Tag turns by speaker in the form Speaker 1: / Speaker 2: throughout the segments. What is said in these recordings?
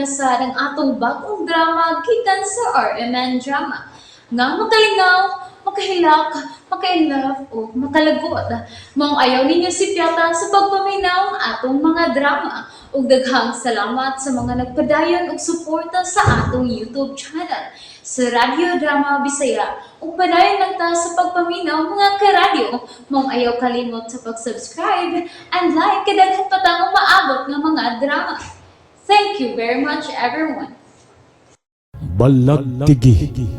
Speaker 1: na sad ang atong bagong drama gikan sa RMN Drama nga makalingaw, makahilak, maka-inlove o makalagot. Maong ayaw ninyo sipyata sa pagpaminaw ang atong mga drama. Ug daghang salamat sa mga nagpadayon og suporta sa atong YouTube channel sa Radyo Drama Bisaya. Ug padayon lang ta sa pagpaminaw, mga karadyo. Maong ayaw kalimot sa pag-subscribe and like kay daghan pa tang umaabot nga mga drama. Thank you very much, everyone.
Speaker 2: Balagtigi.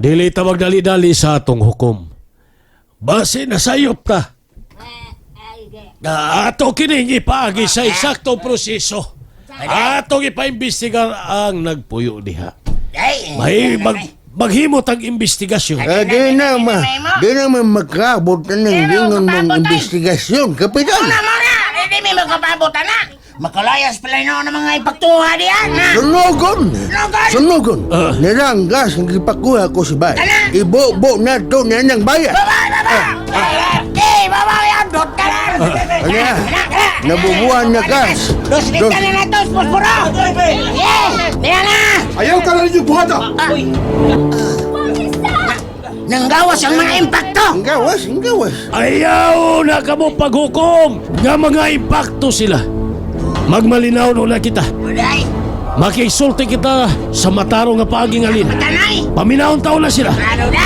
Speaker 2: Dili ta magdali-dali sa atong hukom. Base na sayop ta. Nga ato kining ipaagi sa eksaktong proseso. Atong ipaimbestigar ang nagpuyo diha. May maghimot ang investigasyon.
Speaker 3: Ah, di na ma makaabot na ng lingon mong investigasyon, Kapitan.
Speaker 4: Una mo na! Hindi may magkapabot na! Makalayas pala noon ang mga ipagtuha diyan, ha?
Speaker 3: Sunugon!
Speaker 4: Sunugon!
Speaker 3: Sunugon!
Speaker 2: Ah.
Speaker 3: Nirang gas ang gipakuha ko si Bay.
Speaker 4: Tala!
Speaker 3: Ibo-bo na to niya ng bayan.
Speaker 4: Baba! Baba! Eh! Baba! Yan! Dot ka lang!
Speaker 3: Ano? Nabubuhan na gas.
Speaker 4: Dos
Speaker 3: Dos.
Speaker 4: ka na na to! Posporo! Yeah! Niya na!
Speaker 5: Ayaw ka na ninyo buhata!
Speaker 4: Nanggawas ang mga impacto!
Speaker 3: Ang gawas, ang gawas.
Speaker 2: Ayaw na kamo paghukom nga mga impakto sila. Magmalinaw no na kita.
Speaker 4: Uday!
Speaker 2: Makisulti kita sa matarong nga paaging alin.
Speaker 4: Tanay!
Speaker 2: Paminahon taon na sila.
Speaker 4: Ano na?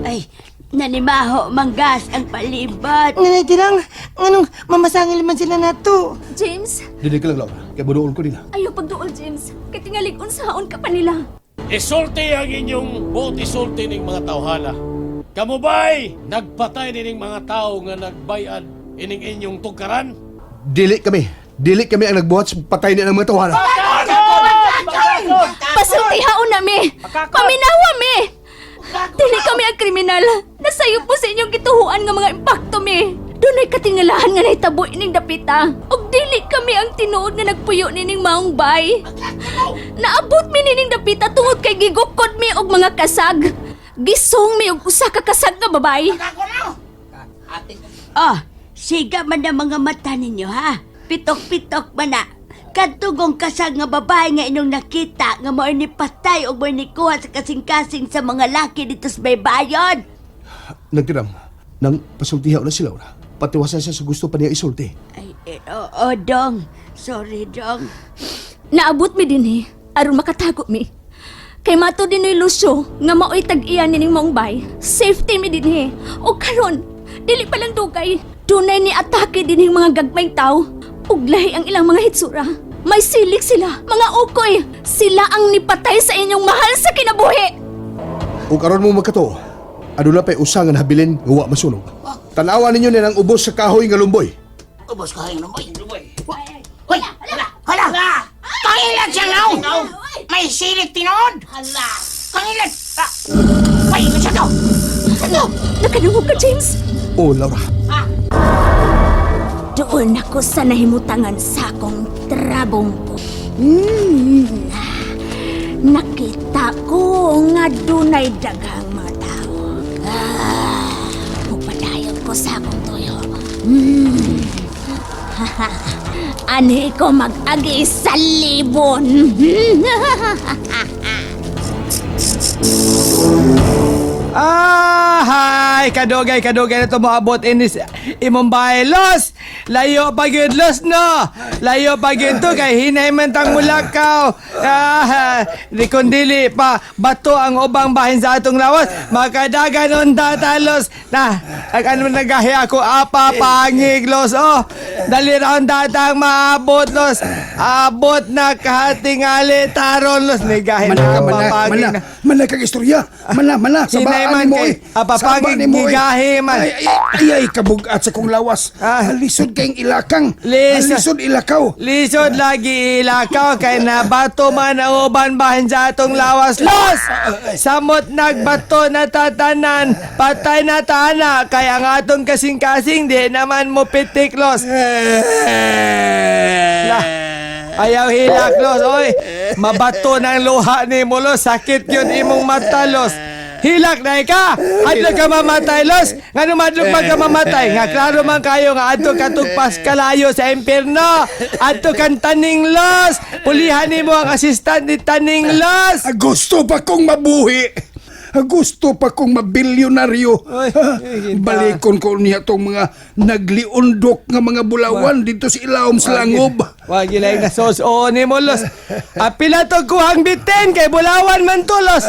Speaker 6: Ay, nanimaho manggas ang palibot.
Speaker 7: Nanay Tirang, nganong mamasangil man sila nato.
Speaker 8: James,
Speaker 5: Dili ka lang, Laura. Kaya bunuol ko nila.
Speaker 8: ayaw pagduol, James. Kay tingalig unsaon ka pa nila.
Speaker 2: Isulti ang inyong buot isulti ning mga tawhana. Kamo ba'y nagpatay nining mga tao nga nagbayad ining inyong tugkaran?
Speaker 5: Dili kami. Dili kami ang nagbuhat sa patay niya ng mga tawhana.
Speaker 8: Pasultihaon na mi! Paminawa mi! Dili kami ang kriminal. Nasayop po sa inyong gituhuan nga mga impakto mi. Dunay katingalahan nga nahitabo ining dapita. Og dili kami ang tinuod nga nagpuyo nining maong bay. Naabot mi nining dapita tungod kay gigukod mi og mga kasag. Gisong mi og usa ka kasag nga babay.
Speaker 6: Oh, siga man ang mga mata ninyo, ha? Pitok-pitok man na. Kadtugong kasag nga babae nga inyong nakita nga mao ni patay o mao ni kuha sa kasing-kasing sa mga laki dito sa baybayon.
Speaker 5: Nagtiram. Nang pasultihaw na si Laura. Patiwasan siya sa gusto pa niya isulti.
Speaker 6: Ay, eh, oo, dong. Sorry, dong.
Speaker 8: Naabot mi dinhi aron makatago mi. Kay mato din ni Lucio nga maoy tag-iya nining maong bay. Safety mi dinhi. O karon, dili pa lang dugay. Dunay ni atake dinhing mga gagmayng tao. Ug lahi ang ilang mga hitsura. May silik sila, mga ukoy. Sila ang nipatay sa inyong mahal sa kinabuhi.
Speaker 5: O karon mo magkatuo, aduna pa'y usa nga nahabilin nga wa masunog. Tanawa ninyo nilang ubos sa kahoy nga lumboy.
Speaker 4: Ubos ko yung lumboy. Hoy! Hala! Hala! Kangilan siya ngaw! May silik tinood! Hala! Kangilan! Ah! Ay! Siya to! Siya to!
Speaker 8: Nakadungog ka, James.
Speaker 5: O Laura,
Speaker 8: Doon ako sa nahimutangan sa akong trabong po. Nakita ko nga dunay daghang mga tao. Ah, mupadayon ko sa akong tuyo. Anhi ko mag-agi sa libon.
Speaker 9: Ah, hay, kadugay, kadugay na ito moabot inis imong bahay, Los. Layo pa gyud, Los, no. Layo pa gyud to kay hinay man tang mulakaw. Ah, di kun dili pa bato ang ubang bahin sa atong lawas. Makadagan unta ta, Los. Na, ag ano nagahi ako apa pangig, Los. Oh, dali ra unta tang maabot, Los. Abot na katingali taron, Los. Nigahi
Speaker 5: mana
Speaker 9: na
Speaker 5: ka
Speaker 9: apa
Speaker 5: mana,
Speaker 9: pangig
Speaker 5: mana,
Speaker 9: na.
Speaker 5: mana kag istorya. Mana, mana,
Speaker 9: Hinay
Speaker 5: sabaan
Speaker 9: man
Speaker 5: nimo
Speaker 9: kay-
Speaker 5: eh.
Speaker 9: apapangig
Speaker 5: Sabaan nimo, eh.
Speaker 9: gigahi man.
Speaker 5: Ay, ay, ay, ay, kabugat sa kong lawas.
Speaker 9: Ah.
Speaker 5: Lisod kayong ilakang.
Speaker 9: Lisod.
Speaker 5: Lisod ilakaw.
Speaker 9: Lisod lagi ilakaw kay nabato man ang uban bahin sa atong lawas. Los! Samot nagbato na tatanan, patay na tana, kay ang atong kasing-kasing di naman mo pitik, Los. La, ayaw hilak, Los. Oy, mabato ng luha ni mo, Los. Sakit yun imong mata, Los. Hilak na ka. Adto ka mamatay, Los. Ngano madlok man ka mamatay? Nga klaro man kayo nga adto ka tugpas kalayo sa impierno. Adto kan Taning, Los. Pulihan nimo ang assistant ni Taning, Los.
Speaker 10: Gusto pa kong mabuhi. Gusto pa kong mabilyonaryo.
Speaker 9: Ay,
Speaker 10: Ha,
Speaker 9: ay, kita.
Speaker 10: balikon ko niya tong mga nagliundok nga mga bulawan dito sa ilawom sa langob.
Speaker 9: Wag ilay na sos. Oo ni mo, Los. Apila to kuhang bitin kay bulawan man to, Los.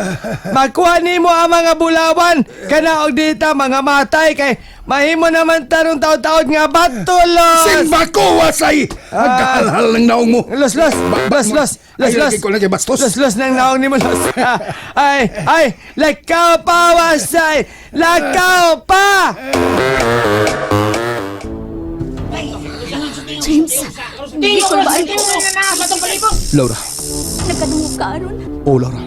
Speaker 9: Makuha nimo ang mga bulawan kana og dita mga matay kay mahimo naman tarong taud-taud nga bato, Los.
Speaker 10: Simba ko, wasay! Agkahalhal ng naong mo.
Speaker 9: Los, los, los, los, los,
Speaker 10: Ay,
Speaker 9: los.
Speaker 10: lagi ko lagi bastos.
Speaker 9: Los, los ng naong nimo, Los. Ay, ay, lakaw pa, wasay. Lakaw pa!
Speaker 8: James, gisulbaan ko.
Speaker 5: Laura.
Speaker 8: Nagkadungog ka aron.
Speaker 5: Oh, Laura.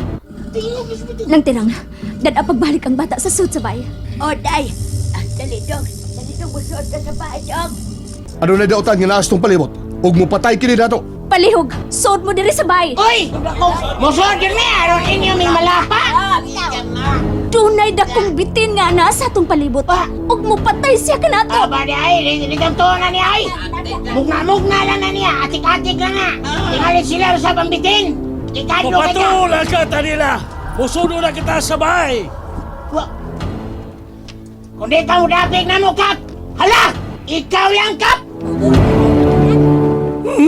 Speaker 8: Nang tirang, dada pagbalik ang bata sa sud sa bay.
Speaker 6: O, day. Ah, dali, dong. Dali, dong. Musuot ka sa bahay, dong.
Speaker 5: Ano na dautan nga naas tong palibot? Ug mupatay kini dato.
Speaker 8: Palihog, sud mo diri sa bay.
Speaker 4: Uy! Musod yun mi! Aron inyo ming malapa!
Speaker 8: Dunay dakong bitin nga naa sa atong palibot. Ug mupatay siya kanato.
Speaker 4: Aba di ay, litang tuon na niya ay! Mugna-mugna lang na niya, atik-atik lang na! Tingalin sila sa pambitin! Ikadlo ka niya!
Speaker 2: Mupatula ka nila! Musuno na kita sa bahay!
Speaker 4: Kung di ka mudapig na mo, Kap! Hala! Ikaw lang, Kap!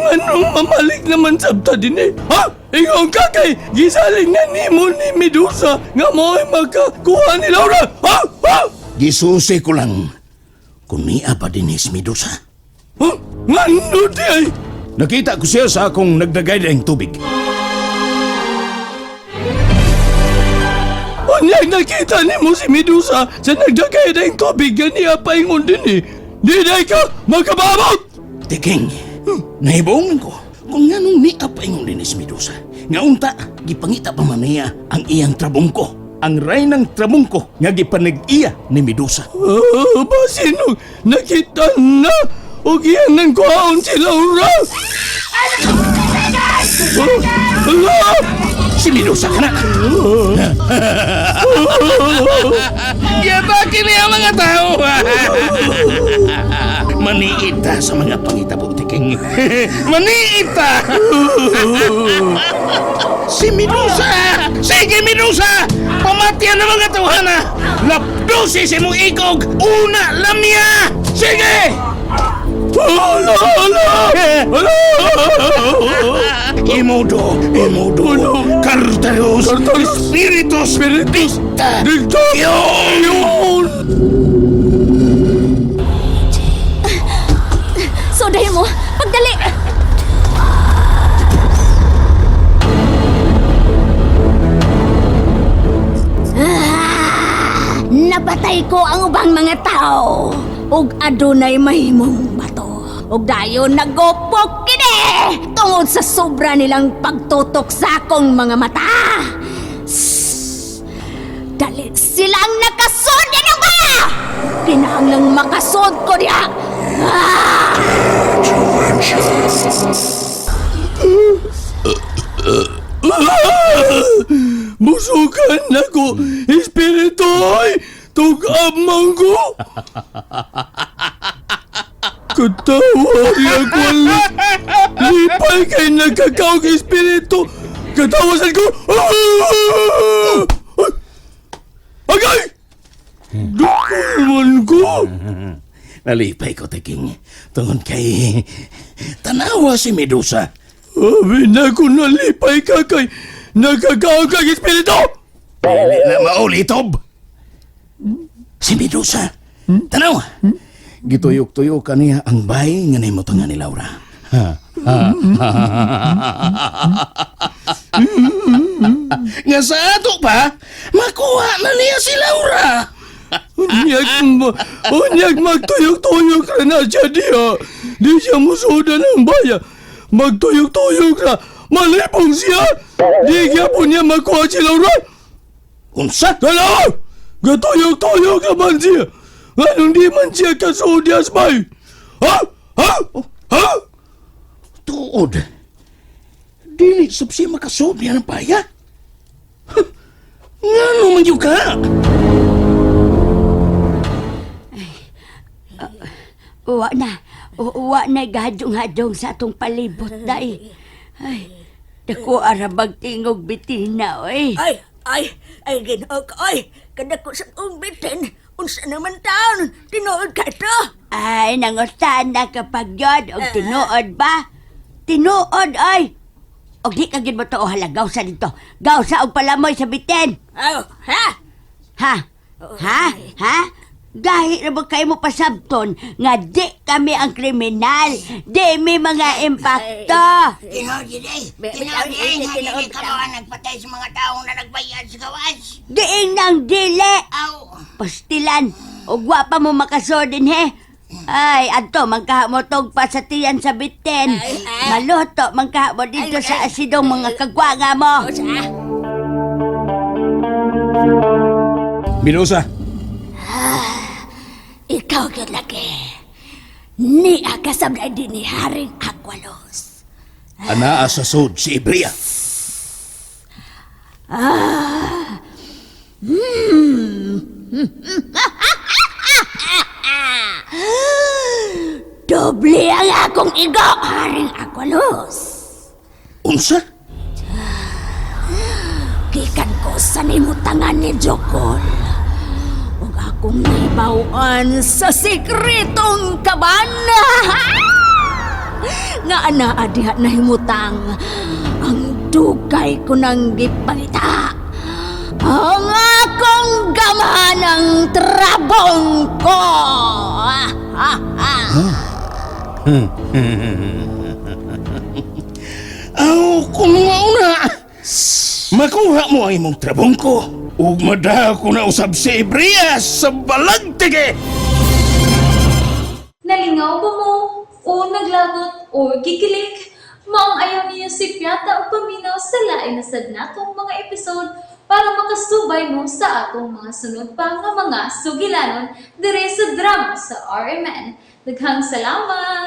Speaker 9: Anong mamalik naman sabta din eh? Ha? Ikaw ka kay gisalig na nimo ni Medusa nga mo'y makakuha ni Laura. Ha? Ha?
Speaker 4: Gisusi ko lang kung niya pa din si Medusa.
Speaker 9: Ha? Ngano di ay?
Speaker 4: Nakita ko siya sa akong nagdagay ng tubig.
Speaker 9: Unyag nakita nimo si Medusa sa nagdagay ng tubig ganiya paingon din eh. Di na ka makababot!
Speaker 4: Tiking, nahibongan ko kung nganong niya paingon din si Medusa. Nga unta, gipangita pa man niya ang iyang trabungko. Ang ray ng trabungko nga gipanag-iya ni Medusa.
Speaker 9: Ah, basin og nakita na og iyang nang kuhaon si Laura. Ah, ala!
Speaker 4: Si Medusa ka na! Giyatake niya ang mga tao! Maniita sa mga pangitabo, Tiking. Maniita! Si Medusa! Sige, Medusa! Pamatyan ang mga tawhana! Lapdusi si mong ikog! Una, lamya! Sige!
Speaker 9: Ala, ala! Ala!
Speaker 4: Imodo, imodo, Cartarus, Spiritus,
Speaker 9: Spiritus,
Speaker 4: Dicta,
Speaker 9: Dicta,
Speaker 4: Yun!
Speaker 8: So dahil mo, pagdali. Ah, napatay ko ang ubang mga tao. Ug adunay mahimong bato. Ug dayon nagupok kini tungod sa sobra nilang pagtutok sa akong mga mata. Sss! Dali silang nakasod ano ba? Kinahanglang makasod ko diha. Ah!
Speaker 9: Musukan nako, espiritu ay! Tugab man ko! Katawa niya ko lipay kay nagkakaog espiritu! Katawasan ko! Ah! Agay! Dukol man ko!
Speaker 4: Nalipay ko, Tiking. Tungod kay tanawa si Medusa.
Speaker 9: Abi na ko nalipay ka kay nagkakaog kag espiritu!
Speaker 4: Dili na maulitob. Si Medusa. Tanawa. Gituyok-tuyok kaniya ang bay nga nahimutang ni Laura. Nga sa ato pa, makuha na niya si Laura.
Speaker 9: Unyag, unyag magtuyok-tuyok ra na siya diha. Di siya musuda ng baya. Magtuyok-tuyok ra. Malipong siya. Di gyapon niya makuha si Laura.
Speaker 4: Unsa?
Speaker 9: Dalaw! Gatuyok-tuyok naman siya. Nganong di man siya kasudya bay? Ha? Ha? Ha?
Speaker 4: Tuod. Dili sab siya makasubya ng paya. Huh.
Speaker 10: Ngano man gyud ka?
Speaker 6: Uwa na. Uwa na gahadjong-hadjong sa atong palibot, day. Ay, dako arabag tingog bitina, oy.
Speaker 11: Ay, ay, ay, ginoo ko, ay. Kada ko sa kong bitin, unsa naman taon, tinuod ka ito.
Speaker 6: Ay, nangutan na kapag yun, og tinuod ba? Tinuod, ay! Og di ka gid mo to halagaw sa dito. Gaw sa og palamoy sa bitin.
Speaker 11: Aw, ha?
Speaker 6: Ha? Ha? Ha? Gahi na ba kayo mo pasabton nga di kami ang kriminal? Di mi mga impacto.
Speaker 4: Tinuod yun eh.
Speaker 11: Be-
Speaker 4: Tinuod
Speaker 11: bitaw,
Speaker 4: eh.
Speaker 11: eh,
Speaker 4: Nga
Speaker 11: tinuod,
Speaker 4: dili ka mo ang nagpatay sa mga taong na nagbayad sa gawas.
Speaker 6: Diing nang dili.
Speaker 4: Aw.
Speaker 6: Pastilan. Ug wa pa mo makasodin he. Ay, adto mangkaha mo tog pa sa tiyan sa bitin. Maluto mangkaha mo dito sa asidong mga kagwanga mo.
Speaker 10: Binusa.
Speaker 11: Ikaw gyud lagi. Ni akasab na din ni Haring Aqualos.
Speaker 10: Anaa sa sud si Ibria.
Speaker 11: Doble ang akong igo, Haring Aqualos.
Speaker 10: Unsa?
Speaker 11: Gikan ko sa nimutangan ni Jokol. Ug akong nahibaw-an sa sekretong kaban. Nga anaa diha nahimutang ang dugay ko nang gipangita. Ang akong gamhanang trabong ko.
Speaker 10: Aw, kung una. Makuha mo ang imong trabong ko. Ug madako na usab si Ibria sa balagtige.
Speaker 1: Nalingaw ba mo? O naglagot o gikilig? Maong ayaw niyo si Piata o paminaw sa lain na sad natong mga episode para makasubay mo sa atong mga sunod pa nga mga sugilanon dire sa drama sa RMN. Daghang salamat!